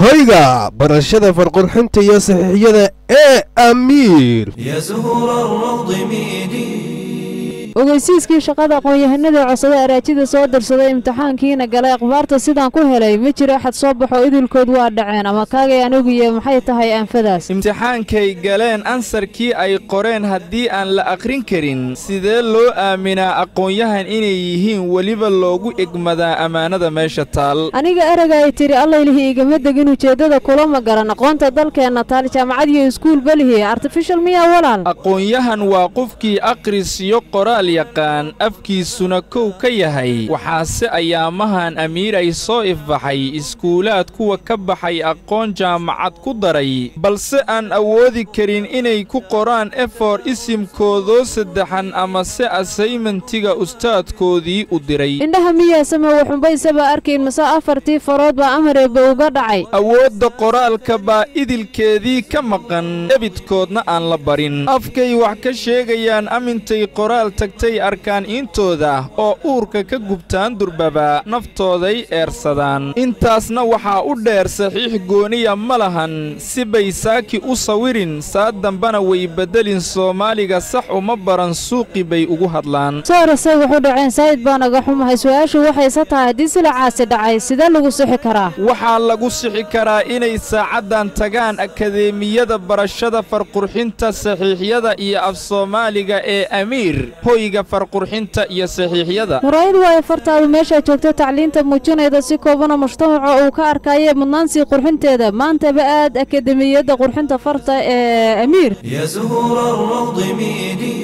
Hoyga barashada farqurxinta iyo saxiixyada ee Amiir. يا زهور الروض ميدي. Ogeysiiskii shaqada aqoon-yahanada codsada araajida soo dirsaday imtixaankiina galay akhbaarta sidaan ku helay ma jiro axad soo baxo idilkood waa dhaceen ama kaagay aniguyo maxay tahay aanfadaas? Imtixaankay galeen ansarkii ay qoreen haddii aan la akhrin karin, sidee loo aaminaa aqoon-yahan inay yihiin, weliba loogu egmadaa ammaanada meesha taal? Aniga erega ay tidhi Allaylihi igama degin, ujeeddada kulama garan. Aqoonta dalkeenna taal jaamacad iyo iskuul balihi artificial miyaa, walaal? Aqoon-yahan waa qofkii akhris iyo qoraal yaqaan, afkiisuna kow ka yahay. Waxaase ayaamahan Amiiray soo ifbaxay iskuulaad kuwa ka baxay aqoon jaamacad ku daray, balse aan awoodi karin inay ku qoraan A4 isimkoodoo saddexan amase assignmentiga ustaadkoodii u diray. Indhaha miyaasama waxunbaysaba arkayn, mase afartii farood baa amareeba uga dhacay? Awoodda qoraalka baa idilkeedii ka maqan, ebidkoodna aan la barin. Afkay wax ka sheegayaan amintay qoraal tagtay arkaan iintooda oo uurka ka gubtaan, durbaba naftooday eersadaan. Intaasna waxaa u dheer saxiix gooniya ma lahan, si bay saaki u sawirin, saa dambana way beddelin. Soomaaliga sax uma baran, suuqi bay ugu hadlaan. Soorasay waxu dhaceen saa'id baan aga xumahay. Su'aashu waxayse tahay, haddii silacaasi dhacay, sidee lagu sixi karaa? Waxaa lagu sixi karaa inay saacaddan tagaan akadeemiyada barashada farqurxinta, saxiixyada iyo af Soomaaliga ee Amiir, hoyga farqurxinta iyo saxiixyada. Muraayad waayo fartaadu meeshaa joogta tacliinta muujinayda si koobanoo mujtamaca uu ka arkaaye mudnaansii qurxinteeda. Maantaba aad akademiyadda qurxinta farta ee Amiir. يا زهور الروض ميدي.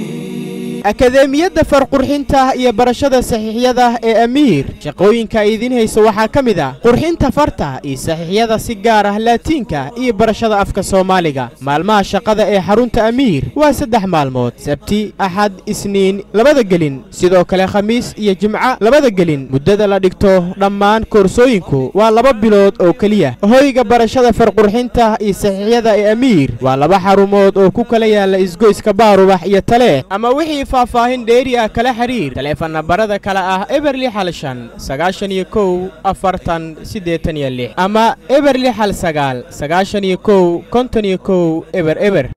Akadeemiyadda farqurxinta iyo barashada saxiixyada ee Amiir shaqooyinka ay idiin hayso waxaa ka mid ah qurxinta farta iyo saxiixyada, si gaar ah Laatiinka iyo barashada afka Soomaaliga. Maalmaha shaqada ee xarunta Amiir waa 3 maalmood: Sabti, Axad, Isniin labada gelin, sidoo kale Khamiis iyo Jimca labada gelin. Muddada la dhigto dhammaan koorsooyinku waa 2 bilood oo keliya. Hoyga barashada farqurxinta iyo saxiixyada ee Amiir waa laba xarumood oo ku kala yaala isgoyska Baarubax iyo Taleex, ama wixii faahfaahin dheeri ah kala xiriir taleefan nambarada kale ah 065914086 ama 069915110.